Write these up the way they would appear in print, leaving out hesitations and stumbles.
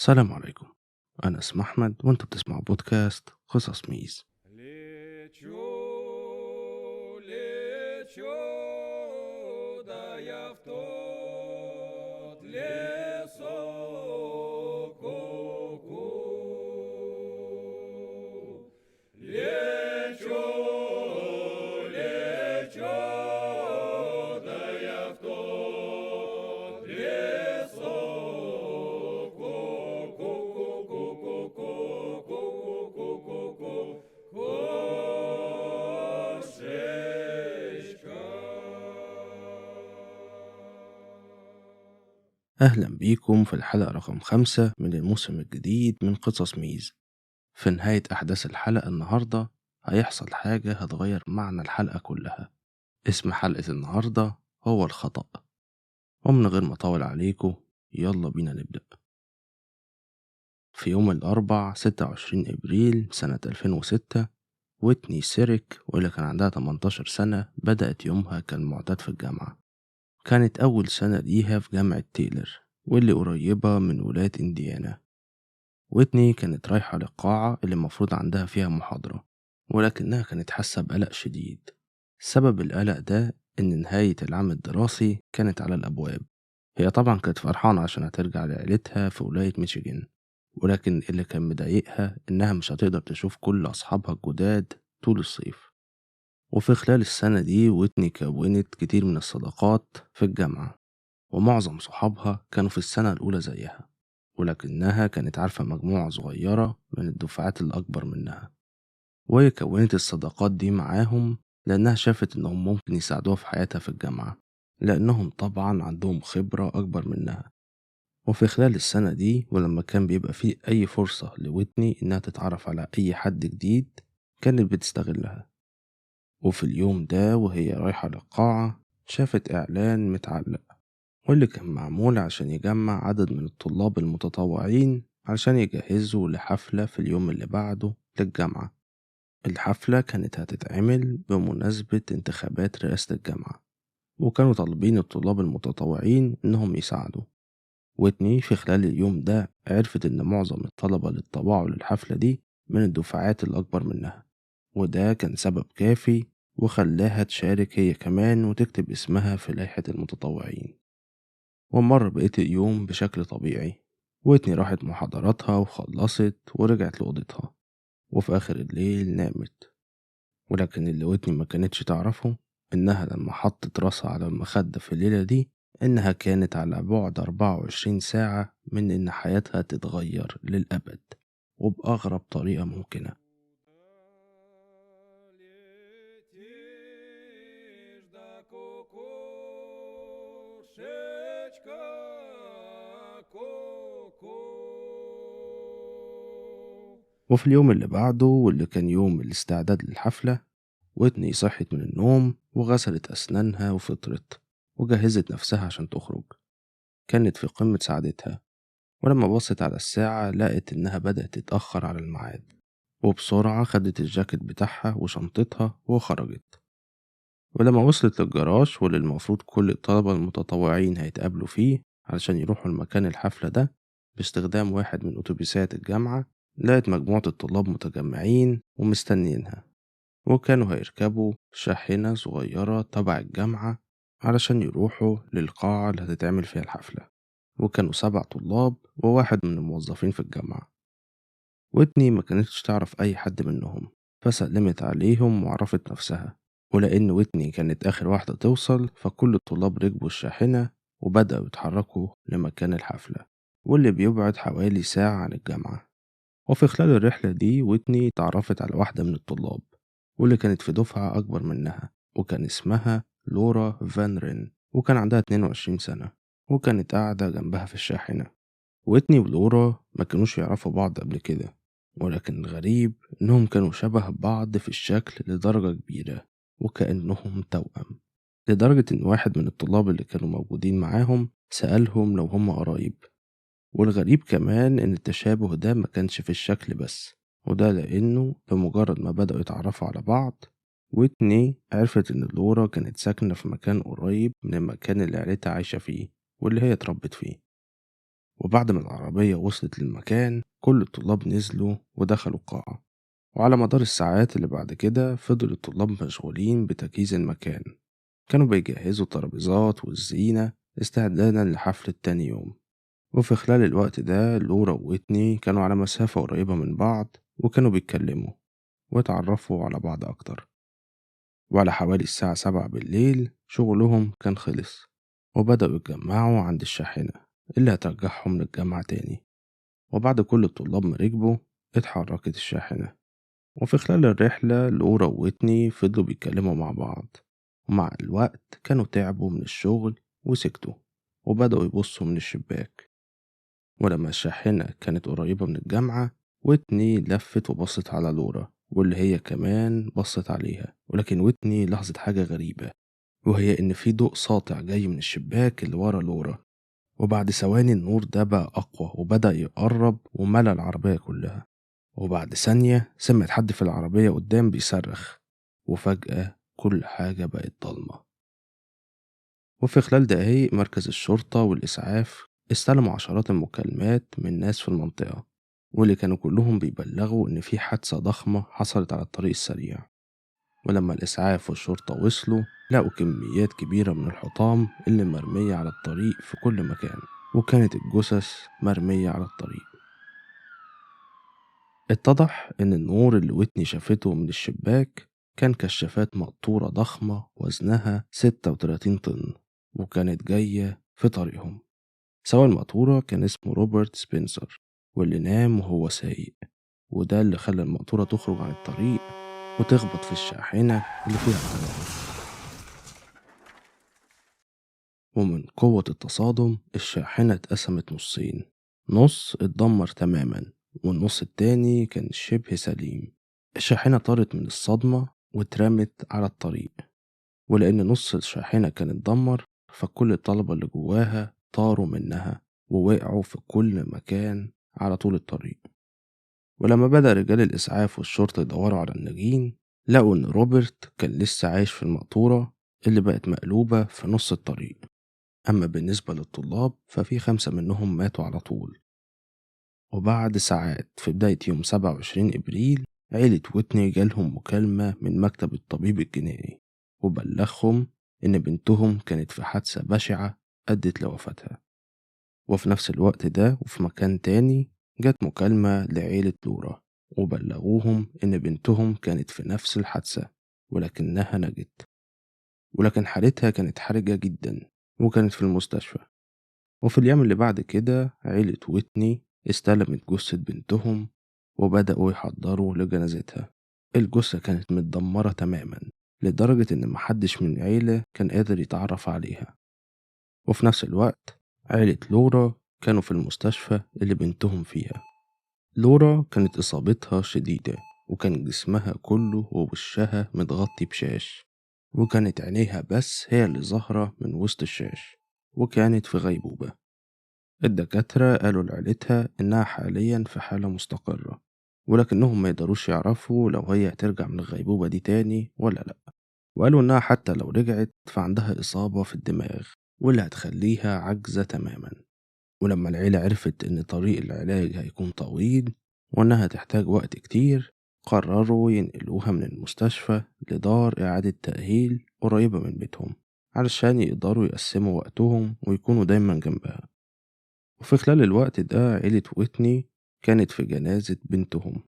السلام عليكم، أنا اسمي أحمد وأنتوا بتسمعوا بودكاست قصص ميز. Лечу, лечу, да я в тот лесок ку-ку. Лечу, лечу, да я в тот лесок ку-ку-ку-ку-ку-ку-ку-ку-ку-ку. Кошечка. أهلا بيكم في الحلقة رقم 5 من الموسم الجديد من قصص ميز. في نهاية أحداث الحلقة النهاردة هيحصل حاجة هتغير معنى الحلقة كلها. اسم حلقة النهاردة هو الخطأ. ومن غير ما أطول عليكم يلا بينا نبدأ. في يوم الأربع 26 إبريل سنة 2006، ويتني سيريك واللي كان عندها 18 سنة بدأت يومها كالمعتاد في الجامعة. كانت أول سنة ليها في جامعة تايلر واللي قريبة من ولاية إنديانا. ويتني كانت رايحة للقاعة اللي المفروض عندها فيها محاضرة، ولكنها كانت حاسة بقلق شديد. سبب القلق ده إن نهاية العام الدراسي كانت على الأبواب. هي طبعا كانت فرحانة عشان هترجع لعيلتها في ولاية ميشيغان، ولكن اللي كان مضايقها إنها مش هتقدر تشوف كل أصحابها الجداد طول الصيف. وفي خلال السنة دي ويتني كونت كتير من الصداقات في الجامعة، ومعظم صحابها كانوا في السنة الأولى زيها، ولكنها كانت عارفة مجموعة صغيرة من الدفعات الأكبر منها. وهي كونت الصداقات دي معاهم لأنها شافت إنهم ممكن يساعدوها في حياتها في الجامعة، لأنهم طبعا عندهم خبرة أكبر منها. وفي خلال السنة دي ولما كان بيبقى فيه أي فرصة لويتني إنها تتعرف على أي حد جديد كانت بتستغلها. وفي اليوم ده وهي رايحة للقاعة شافت إعلان متعلق، واللي كان معمول عشان يجمع عدد من الطلاب المتطوعين عشان يجهزوا لحفلة في اليوم اللي بعده للجامعة. الحفلة كانت هتتعمل بمناسبة انتخابات رئاسة الجامعة، وكانوا طالبين الطلاب المتطوعين إنهم يساعدوا. ويتني في خلال اليوم ده عرفت إن معظم الطلبة اللي اتطوعوا للحفلة دي من الدفعات الأكبر منها، وده كان سبب كافي وخلاها تشارك هي كمان وتكتب اسمها في لائحة المتطوعين. ومر بقية اليوم بشكل طبيعي. ويتني راحت محاضراتها وخلصت ورجعت لأوضتها، وفي آخر الليل نامت. ولكن اللي ويتني ما كانتش تعرفه إنها لما حطت راسها على المخدة في الليلة دي إنها كانت على بعد 24 ساعة من إن حياتها تتغير للأبد وبأغرب طريقة ممكنة. Летишь, да кукушечка, ку-ку. وفي اليوم اللي بعده واللي كان يوم الاستعداد للحفلة، ويتني صحت من النوم وغسلت أسنانها وفطرت وجهزت نفسها عشان تخرج. كانت في قمة سعادتها، ولما بصت على الساعة لقت إنها بدأت تتأخر على الميعاد، وبسرعة خدت الجاكيت بتاعها وشنطتها وخرجت. ولما وصلت للجراج واللي المفروض كل الطلبة المتطوعين هيتقابلوا فيه علشان يروحوا المكان الحفلة ده باستخدام واحد من أتوبيسات الجامعة، لقت مجموعة الطلاب متجمعين ومستنيينها، وكانوا هيركبوا شاحنة صغيرة تبع الجامعة علشان يروحوا للقاعة اللي هتتعمل فيها الحفلة. وكانوا 7 طلاب وواحد من الموظفين في الجامعة. ويتني ما كانتش تعرف أي حد منهم، فسلمت عليهم وعرفت نفسها. ولأن ويتني كانت آخر واحدة توصل، فكل الطلاب ركبوا الشاحنة وبدأوا يتحركوا لمكان الحفلة واللي بيبعد حوالي ساعة عن الجامعة. وفي خلال الرحلة دي ويتني تعرفت على واحدة من الطلاب واللي كانت في دفعة أكبر منها، وكان اسمها لورا فان رين، وكان عندها 22 سنة، وكانت قاعدة جنبها في الشاحنة. ويتني ولورا ما كانوش يعرفوا بعض قبل كده، ولكن الغريب إنهم كانوا شبه بعض في الشكل لدرجة كبيرة وكأنهم توأم، لدرجة إن واحد من الطلاب اللي كانوا موجودين معاهم سألهم لو هم قرايب. والغريب كمان إن التشابه ده ما كانش في الشكل بس، وده لأنه بمجرد ما بدأوا يتعرفوا على بعض ويتني عرفت إن لورا كانت ساكنة في مكان قريب من المكان اللي عيلتها عايشة فيه واللي هي اتربت فيه. وبعد ما العربية وصلت للمكان كل الطلاب نزلوا ودخلوا القاعة. وعلى مدار الساعات اللي بعد كده فضل الطلاب مشغولين بتجهيز المكان، كانوا بيجهزوا الترابيزات والزينة استعدادا لحفلة تاني يوم. وفي خلال الوقت ده لورا وويتني كانوا على مسافة قريبة من بعض وكانوا بيتكلموا واتعرفوا على بعض أكتر. وعلى حوالي الساعة 7 بالليل شغلهم كان خلص، وبدأوا يتجمعوا عند الشاحنة اللي هترجعهم للجامعة تاني. وبعد كل الطلاب ما ركبوا اتحركت الشاحنة. وفي خلال الرحلة لورا وويتني فضلوا بيتكلموا مع بعض، ومع الوقت كانوا تعبوا من الشغل وسكتوا وبدأوا يبصوا من الشباك. ولما الشاحنة كانت قريبة من الجامعة ويتني لفت وبصت على لورا، واللي هي كمان بصت عليها، ولكن ويتني لاحظت حاجة غريبة، وهي إن في ضوء ساطع جاي من الشباك اللي ورا لورا. وبعد ثواني النور ده بقى أقوى وبدأ يقرب وملى العربية كلها. وبعد ثانية سمعت حد في العربية قدام بيصرخ، وفجأة كل حاجة بقت ضلمة. وفي خلال دقايق مركز الشرطة والإسعاف استلموا عشرات المكالمات من ناس في المنطقة، واللي كانوا كلهم بيبلغوا إن في حادثة ضخمة حصلت على الطريق السريع. ولما الإسعاف والشرطة وصلوا لقوا كميات كبيرة من الحطام اللي مرمية على الطريق في كل مكان، وكانت الجثث مرمية على الطريق. اتضح إن النور اللي ويتني شافته من الشباك كان كشافات مقطورة ضخمة وزنها 36 طن، وكانت جاية في طريقهم. سواق المقطورة كان اسمه روبرت سبنسر، واللي نام وهو سايق، وده اللي خلى المقطورة تخرج عن الطريق وتخبط في الشاحنة اللي فيها الطلاب. ومن قوة التصادم الشاحنة اتقسمت نصين، نص اتدمر تماما والنص التاني كان شبه سليم. الشاحنة طارت من الصدمة واترمت على الطريق، ولأن نص الشاحنة كان اتدمر فكل الطلبة اللي جواها طاروا منها ووقعوا في كل مكان على طول الطريق. ولما بدأ رجال الإسعاف والشرطة يدوروا على الناجين لقوا إن روبرت كان لسه عايش في المقطورة اللي بقت مقلوبة في نص الطريق. أما بالنسبة للطلاب ففي 5 منهم ماتوا على طول. وبعد ساعات في بداية يوم 27 إبريل عيلة ويتني جالهم مكالمة من مكتب الطبيب الجنائي وبلغهم إن بنتهم كانت في حادثة بشعة أدت لوفاتها. وفي نفس الوقت ده وفي مكان تاني جت مكالمة لعيلة لورا وبلغوهم إن بنتهم كانت في نفس الحادثة ولكنها نجت، ولكن حالتها كانت حرجة جدا وكانت في المستشفى. وفي اليوم اللي بعد كده عيلة ويتني استلمت جثة بنتهم وبدأوا يحضروا لجنازتها. الجثة كانت متدمرة تماما لدرجة إن محدش من العيلة كان قادر يتعرف عليها. وفي نفس الوقت عيلة لورا كانوا في المستشفى اللي بنتهم فيها. لورا كانت إصابتها شديدة وكان جسمها كله ووشها متغطي بشاش، وكانت عينيها بس هي اللي ظاهرة من وسط الشاش، وكانت في غيبوبة. الدكاترة قالوا لعيلتها إنها حاليا في حالة مستقرة، ولكنهم ما يقدروش يعرفوا لو هي هترجع من الغيبوبة دي تاني ولا لأ. وقالوا إنها حتى لو رجعت فعندها إصابة في الدماغ واللي هتخليها عاجزة تماما. ولما العيلة عرفت إن طريق العلاج هيكون طويل وإنها تحتاج وقت كتير، قرروا ينقلوها من المستشفى لدار إعادة تأهيل قريبة من بيتهم علشان يقدروا يقسموا وقتهم ويكونوا دايما جنبها. وفي خلال الوقت ده عيلة ويتني كانت في جنازة بنتهم.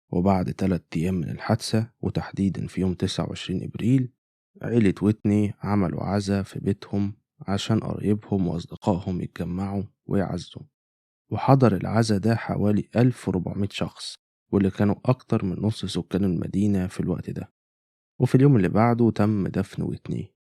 وبعد 3 أيام من الحادثة وتحديدا في يوم 29 إبريل عيلة ويتني عملوا عزا في بيتهم عشان قرايبهم وأصدقائهم يتجمعوا ويعزوا. وحضر العزا ده حوالي 1400 شخص، واللي كانوا أكتر من نص سكان المدينة في الوقت ده. وفي اليوم اللي بعده تم دفن ويتني.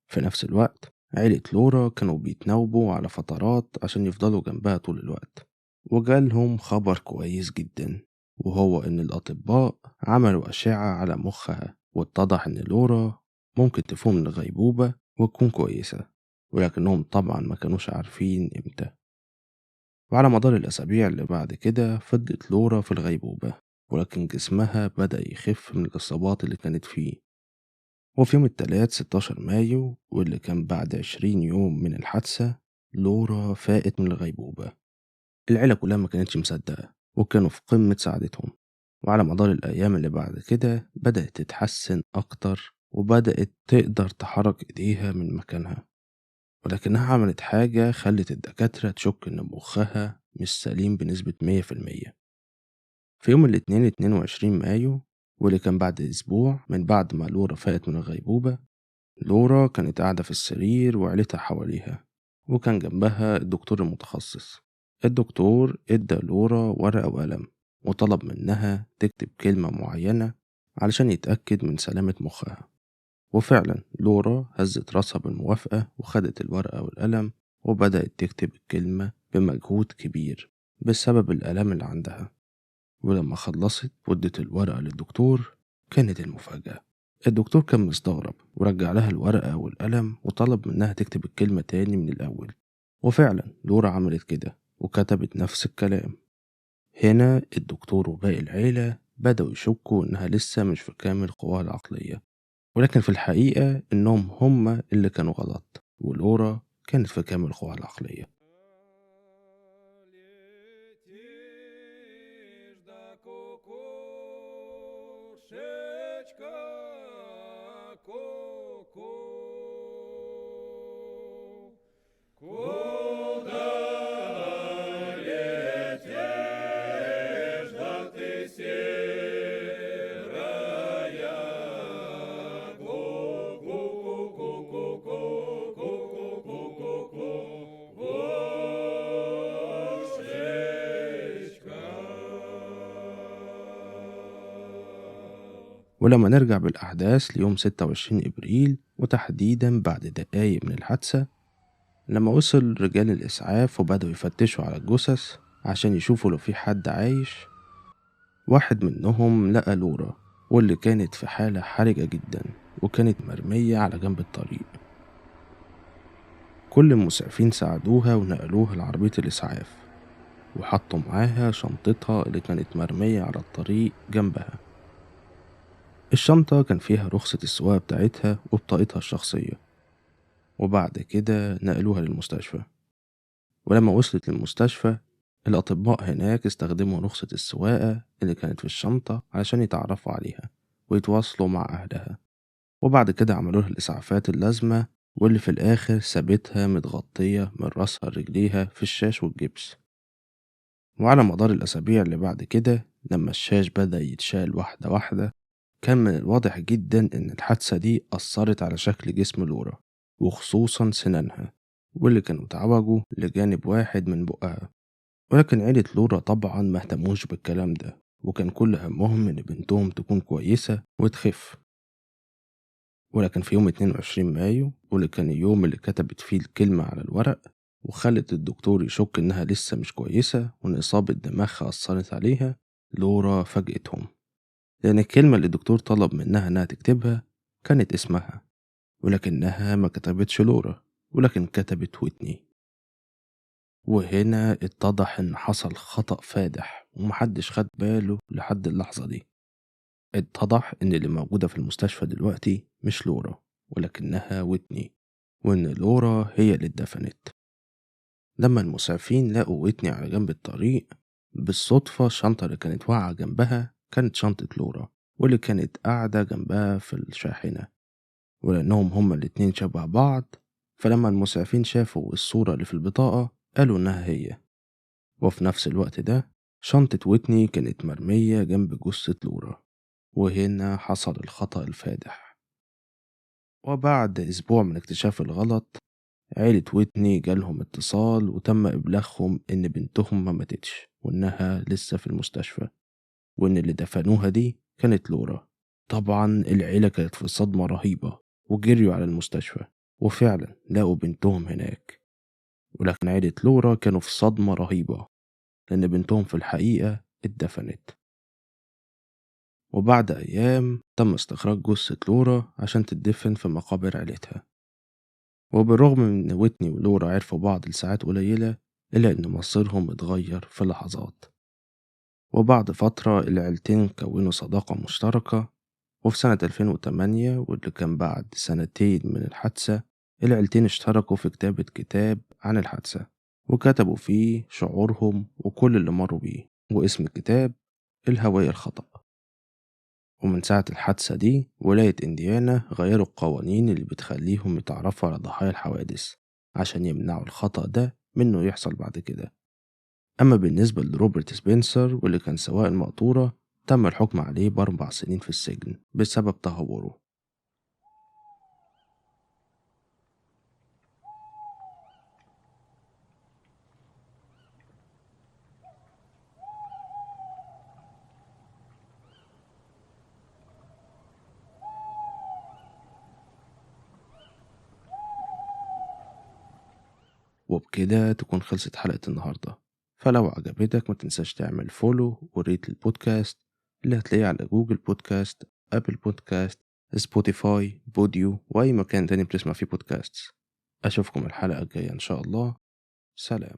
في نفس الوقت عيلة لورا كانوا بيتناوبوا على فترات عشان يفضلوا جنبها طول الوقت. وجالهم خبر كويس جدا، وهو إن الأطباء عملوا أشعة على مخها واتضح إن لورا ممكن تفوق من الغيبوبة وتكون كويسة، ولكنهم طبعا ما كانوش عارفين إمتى. وعلى مدار الأسابيع اللي بعد كده فضلت لورا في الغيبوبة، ولكن جسمها بدأ يخف من الإصابات اللي كانت فيه. وفي يوم الثلاث 16 مايو واللي كان بعد 20 يوم من الحادثة، لورا فاقت من الغيبوبة. العيلة كلها ما كانتش مصدقة وكانوا في قمة سعادتهم. وعلى مدار الأيام اللي بعد كده بدأت تتحسن أكتر وبدأت تقدر تحرك إيديها من مكانها، ولكنها عملت حاجة خلت الدكاترة تشك إن مخها مش سليم بنسبة 100%. في يوم الاثنين 22 مايو، واللي كان بعد أسبوع من بعد ما لورا فاقت من الغيبوبة، لورا كانت قاعدة في السرير وعيلتها حواليها، وكان جنبها الدكتور المتخصص. الدكتور ادى لورا ورقة وقلم وطلب منها تكتب كلمة معينة علشان يتأكد من سلامة مخها. وفعلا لورا هزت راسها بالموافقة وخدت الورقة والقلم وبدأت تكتب الكلمة بمجهود كبير بسبب الآلام اللي عندها. ولما خلصت ودت الورقة للدكتور، كانت المفاجأة. الدكتور كان مستغرب ورجع لها الورقة والقلم وطلب منها تكتب الكلمة تاني من الأول. وفعلا لورا عملت كده وكتبت نفس الكلام. هنا الدكتور وباقي العيلة بدأوا يشكوا إنها لسه مش في كامل قواها العقلية، ولكن في الحقيقة إنهم هم اللي كانوا غلط ولورا كانت في كامل قواها العقلية. ولما نرجع بالأحداث ليوم 26 إبريل، وتحديدا بعد دقايق من الحادثة، لما وصل رجال الإسعاف وبدأوا يفتشوا على الجثث عشان يشوفوا لو في حد عايش، واحد منهم لقى لورا واللي كانت في حالة حرجة جدا وكانت مرمية على جنب الطريق. كل المسعفين ساعدوها ونقلوها لعربية الإسعاف، وحطوا معاها شنطتها اللي كانت مرمية على الطريق جنبها. الشنطة كان فيها رخصة السواقة بتاعتها وبطاقتها الشخصية. وبعد كده نقلوها للمستشفى. ولما وصلت للمستشفى الأطباء هناك استخدموا رخصة السواقة اللي كانت في الشنطة علشان يتعرفوا عليها ويتواصلوا مع أهلها. وبعد كده عملوا لها الإسعافات اللازمة، واللي في الآخر سابتها متغطية من رأسها لرجليها في الشاش والجبس. وعلى مدار الأسابيع اللي بعد كده لما الشاش بدأ يتشال واحدة واحدة، كان من الواضح جدا إن الحادثة دي أثرت على شكل جسم لورا، وخصوصا سنانها واللي كانوا اتعوجوا لجانب واحد من بقها. ولكن عيلة لورا طبعا ما اهتموش بالكلام ده، وكان كل همهم إن بنتهم تكون كويسة وتخف. ولكن في يوم 22 مايو، واللي كان اليوم اللي كتبت فيه الكلمة على الورق وخلت الدكتور يشك إنها لسه مش كويسة وإن إصابة دماغها أثرت عليها، لورا فاجأتهم، لأن الكلمة اللي الدكتور طلب منها إنها تكتبها كانت اسمها، ولكنها ما كتبتش لورا، ولكن كتبت ويتني. وهنا اتضح إن حصل خطأ فادح ومحدش خد باله لحد اللحظة دي. اتضح إن اللي موجودة في المستشفى دلوقتي مش لورا، ولكنها ويتني، وإن لورا هي اللي اتدفنت. لما المسعفين لقوا ويتني على جنب الطريق بالصدفة، الشنطة اللي كانت واقعة جنبها كانت شنطة لورا واللي كانت قاعدة جنبها في الشاحنة، ولأنهم هما الاتنين شبه بعض، فلما المسعفين شافوا الصورة اللي في البطاقة قالوا إنها هي. وفي نفس الوقت ده شنطة ويتني كانت مرمية جنب جثة لورا، وهنا حصل الخطأ الفادح. وبعد أسبوع من اكتشاف الغلط، عيلة ويتني جالهم اتصال وتم إبلاغهم إن بنتهم ما ماتتش وإنها لسه في المستشفى، وإن اللي دفنوها دي كانت لورا. طبعا العيلة كانت في صدمة رهيبة وجريوا على المستشفى، وفعلا لقوا بنتهم هناك. ولكن عيلة لورا كانوا في صدمة رهيبة لأن بنتهم في الحقيقة اتدفنت. وبعد أيام تم استخراج جثة لورا عشان تدفن في مقابر عيلتها. وبالرغم من إن ويتني ولورا عرفوا بعض لساعات قليلة، إلا إن مصيرهم اتغير في لحظات. وبعد فترة العيلتين كونوا صداقة مشتركة، وفي سنة 2008 واللي كان بعد سنتين من الحادثة، العيلتين اشتركوا في كتابة كتاب عن الحادثة، وكتبوا فيه شعورهم وكل اللي مروا بيه، واسم الكتاب الهوية الخطأ. ومن ساعة الحادثة دي ولاية إنديانا غيروا القوانين اللي بتخليهم يتعرفوا على ضحايا الحوادث عشان يمنعوا الخطأ ده منه يحصل بعد كده. أما بالنسبة لروبرت سبنسر واللي كان سواق المقطورة، تم الحكم عليه ب4 سنين في السجن بسبب تهوره. وبكده تكون خلصت حلقة النهاردة. فلو عجبتك ما تنساش تعمل follow و rate البودكاست اللي هتلاقيه على Google Podcast، Apple Podcast، Spotify، Podeo، وأي مكان تاني بتسمع فيه بودكاست. أشوفكم الحلقة الجاية إن شاء الله. سلام.